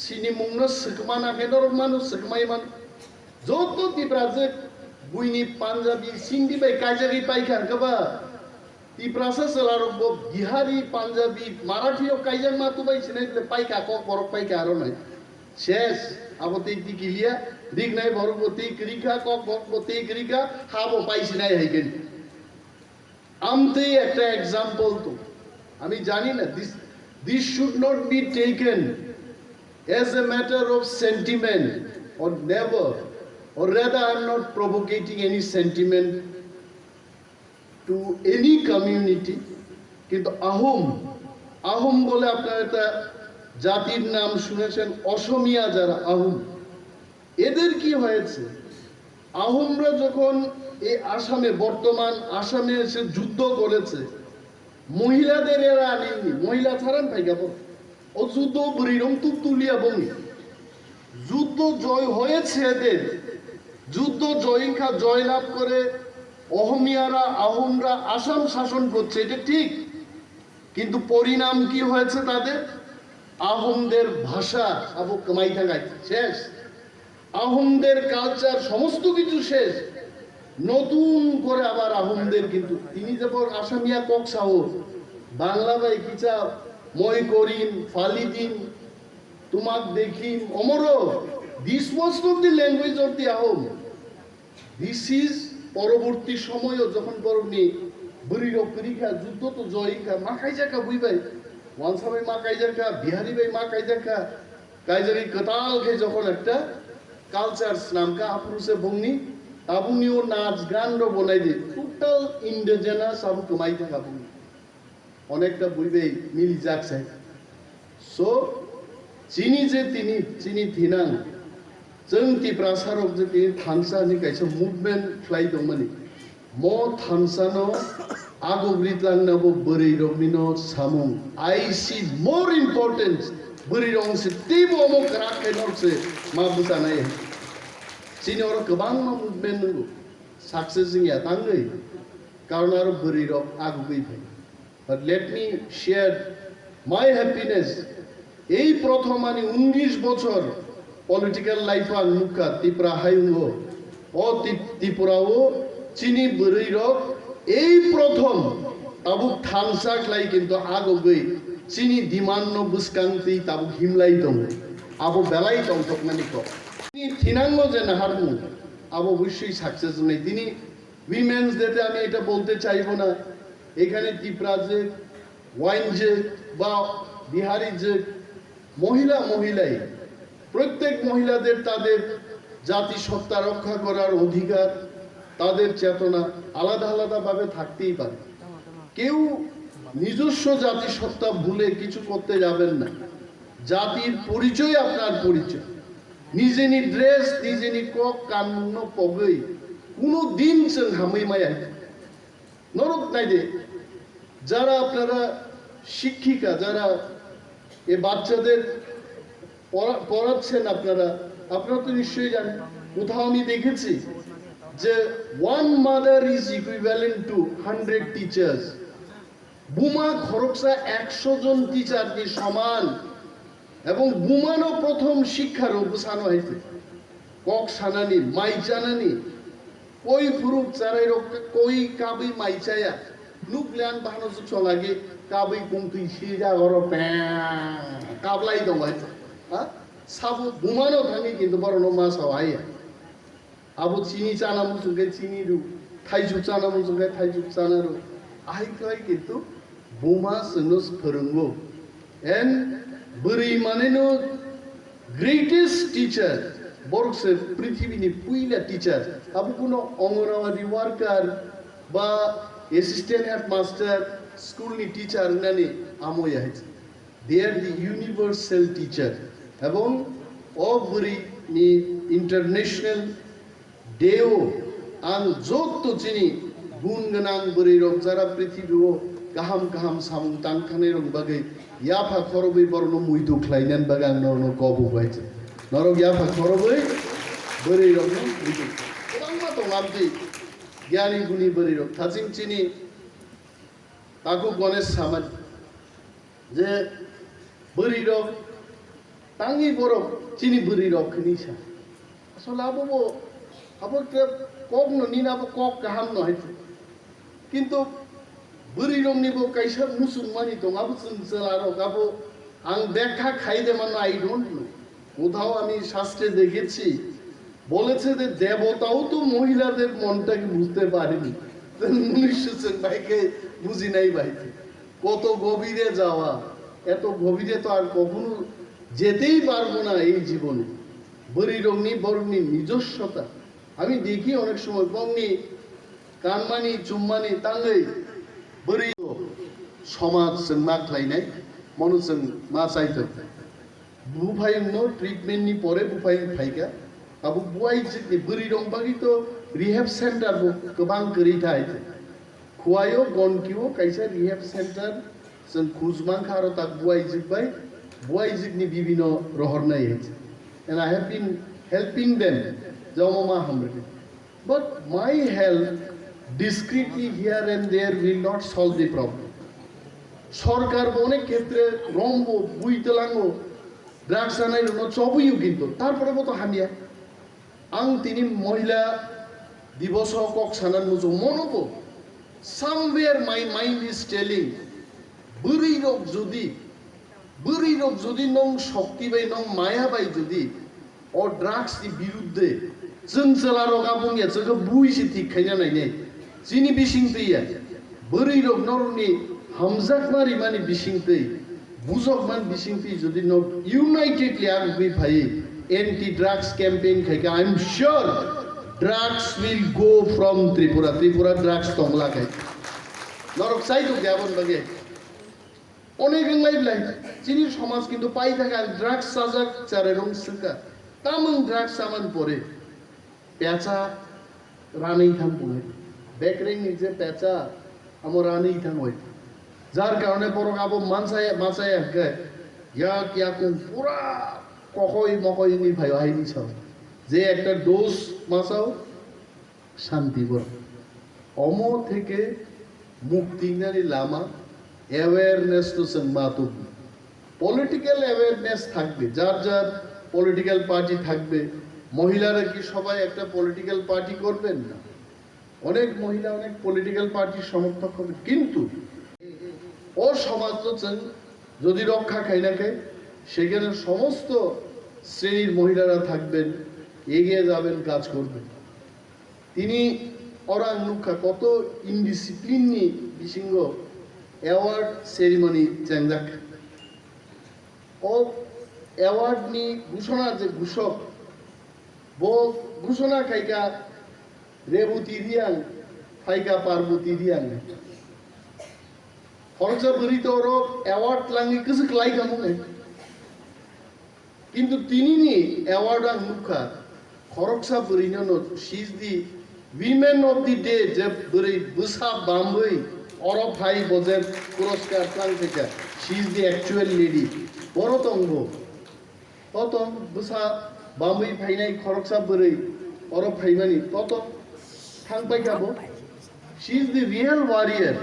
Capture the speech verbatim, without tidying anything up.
Chini mungno swkma na khe norok mano, swkmai mano. Joto Tiprajwk buini Punjabi, Sindhi bai kaijagwi paikha hwnkhe ba Tiprasa chwlarok bo Bihari, Punjabi, Marathi rok kaijakma tubai sinai bwle paikha, kok borok paikha aro nai. Ses, abo tei tikiliya, rignai borok bo tei kwrwikha, kok borok bo tei kwrwikha, ha bo paisinai hai khe. Amtwi ekta example to. Ami jani na, this, this should not be taken as a matter of sentiment or never, or rather, I am not provocating any sentiment to any community. কিন্তু আহোম, আহোম বলে আপনারা একটা জাতির নাম শুনেছেন, অসমীয়া যারা আহোম, এদের কি হয়েছে? আহোমরা যখন এই আসামে, বর্তমান আসামে এসে যুদ্ধ করেছে, মহিলাদের এরা আনেননি, মহিলা ছাড়ান ভাইগাবো। O judo bwrwi rong tuk tulia bongni. যুদ্ধ জয় হয়েছে এদের। যুদ্ধ জয়, ইনকা জয়লাভ করে অহমিয়ারা, আহোমরা আসাম শাসন করছে, এটা ঠিক। কিন্তু পরিণাম কি হয়েছে তাদের? আহোমদের ভাষা আবো কমাই থাকায় শেষ। আহোমদের কালচার সমস্ত কিছু শেষ। নতুন করে আবার আহোমদের কিন্তু তিনি যেমন আসামিয়া কক্সাও বাংলা ভাই কিচা মই করিম ফালিদিন তোমাক দেখিম অমর, this was not the language of the Ahom. This is পরবর্তী সময়ও যখন বরংনি বৃরক পরীক্ষা যুদ্ধ তো জয়িকা মা কাইজাকা বুইবাই, ওয়ানসা ভাই মা কাইজাকা, বিহারি ভাই মা কাইজাকা, কাইজারি কতাল খে যখন একটা কালচার স্নামকা আফরুসে বংনি তাবুনিও নাচ গান র বনাই দে টোটাল ইন্ডিজেনাস আবু কমাই থাকা বংনি অনেকটা বুইবে মিলি যাচ্ছে। So chini je tini chini thinang chwng Tiprasa rok je tini thansa ni kaisa movement khlai tongmani. Mo thansa no agugri tlangna bo bwrwi rok ni no samung. I see more importance bwrwi rok se teibo omo kwrak khe nok se ma bwchanai. Chini oro kwbangma movement nungo success wngya tangwi karon aro bwrwi rok agugwi phai. But let me share my happiness. এই প্রথম আমি উনিশ বছর political life আং মুখা ত্রিপুরা হাইঙ্গো ও ত্রি- ত্রিপুরাও চিনি বরৈরক এই প্রথম তাবুক থানসা খ্লাই কিন্তু আগগৈ চিনি ডিমান্ড নো বুসকাংতি তাবুক হিমলাই দং আবো বেলাই দংথকনানি কো চিনি থিনাঙ্গো যে নাহারমু আবো অবশ্যই সাকসেস নেই তিনি উইমেন্স ডেতে আমি এটা বলতে চাইবো না এখানে ত্রিপুরা যে ওয়াইন যে বা বিহারি যে মহিলা মহিলাই প্রত্যেক মহিলাদের তাদের জাতিসত্তা রক্ষা করার অধিকার তাদের চেতনা আলাদা আলাদাভাবে থাকতেই পারে। কেউ নিজস্ব জাতিসত্তা ভুলে কিছু করতে যাবেন না। জাতির পরিচয় আপনার পরিচয়। নিজেনি ড্রেস নিজেনি কক কানমুংনো পগৈ কোনো দিন চং হামৈ মায়া। নরক নাই দে যারা আপনারা শিক্ষিকা যারা এ বাচ্চাদের পড়া- পড়াচ্ছেন আপনারা আপনারা তো নিশ্চয়ই জানেন কোথাও আমি দেখেছি যে one mother is equivalent to hundred teachers। বুমা খরকসা একশো জন টিচারনি সমান এবং বুমানো প্রথম শিক্ষার অবসান হয়েছে কক সানানি মাই চানানি কই ফুরুক চারাই রক কই কাবি মাই চায়া নুকলিয়ান বাহানো জুকসং agi কাবি কুমতুই সিজা গরো প্যাঁ কাবলাই দং হয়েছে হ্যাঁ সাবু বুমানো থানি কিন্তু বড় মা সাও আইয়া Abo chini chana muchung khe chini rw, thaijwk chana muchung khe thaijwk chana rw. Ahai khlai kintu buma chwngno phwrwngo. And bwrwi maneno greatest teacher, borok se prithibini puila teacher. Abo kuno Anganwadi worker ba assistant headmaster, school ni teacher wngnani amo ya hai. They are the universal teacher. Ebong o bwrwi ni international day o ang jotto chini gun gwnang bwrwi rok jara prithibi o kaham kaham samung tang thani rok bagwi yapha khorobwi borok no muitu khlai nan bagwi ang norok no kobu bai se. Norok yapha khorobwi bwrwi rok no muitu. Kwbangma tong amtwi gyani guni bwrwi rok thaching chini Takhuk Ganesh samani je bwrwi rok Tangwi borok chini bwrwi rok khini sa. Asole abo bo, abo khe kok no nini abo kok kaham no hai. Kintu bwrwi rok ni bo kaisa muchung mani tong, abo chwng chwla rok abo ang bekha khai de mano, I don't know. কোথাও আমি শাস্ত্রে দেখেছি, বলেছে যে দেবতাও তো মহিলাদের মনটাকে বুঝতে পারেনি। তো মনুষ্য চোখ ভাইকে বুঝি নাই ভাইকে। কত গভীরে যাওয়া, এত গভীরে তো আর কখনো যেতেই পারবো না এই জীবনে। Bwrwi rokni borokni নিজস্বতা। আমি দেখি অনেক সময় bongni kanmani, chummani tangwi bwrwi somaj chwng ma khlainai, mono chwng ma chaithok. Buphayungno treatment ni pore buphayung phaikha. Abo buaijwkni bwrwi rok bagwi to rehab center bo kwbang kwrwi thai. Khuaio Gonkio kaisa rehab center chwng khoj mankha, aro tak buaijwk bai buaijwkni bibino rohornai hai. And I have been helping them. Jomo ma hamrwkhe. But my help discreetly here and there will not solve the problem. Sorkar bo onek khetre rombo, bui telango, drugs anai rokno chobwi o kintu, tarpore bo to hamya. Ang tini mohila diboso kok sanan muchung mono bo. Somewhere my mind is telling, bwrwi rok jodi, bwrwi rok jodi nong shokti bai, nong maya bai jodi o drugs ni birudde chwng chwla rok abung ya chwkhe bui se thik khaina nainai. Chini bising twi ya bwrwi rok norokni hamjakma rimani bising twi, bujokman bising twi jodi nok unitedly agugwi phai anti drugs campaign khaikha, I am sure drugs will go from Tripura. Tripura drugs tongla khai. Norok chai tong ya bon bage. Onek wng lai belai, chini somaj kintu pai thaka, drugs chajak charai rong swngkha. Tamung drugs chaman pore pecha ranwi thang bung hai. Bekreng ni je pecha amo ranwi thang hai. Jar karone borok abo mansaya, mansaya hwnkhe yak yakung pura kokoi mokoi wngwi phaio hai ni sao. Je ekta dose masao, শান্তি বরং। Omo theke mukti wngnani lama awareness no chwng ma tubui. Political awareness থাকবে, যার যার political party থাকবে। মহিলারা কি সবাই একটা political party করবেন? না। অনেক মহিলা অনেক political party সমর্থক হবে, কিন্তু o somaj no chwng jodi rokha khaina khe, সেখানে সমস্ত শ্রেণীর মহিলারা থাকবেন, এগিয়ে যাবেন, কাজ করবেন। Tini oro ang nukha koto indiscipline ni bisingo award ceremony chengjak. O award ni gusona je gusok, bo gusona khaika Reboti Riang, phaika Parboti Riang. Khoroksa bwrwi to oro award langwi kwchwk lai kha mung hai. Kintu tinini award ang nukha, khoroksa bwrwino no, she is the women of the day, je bwrwi bwsa bamwi oro phai bo je puroskar tlang khaikha, she is the actual lady. Boro tongbo, totong bwsa bamwi phainai khoroksa bwrwi oro phaimani, totong thang paikha bo. She is the real warrior.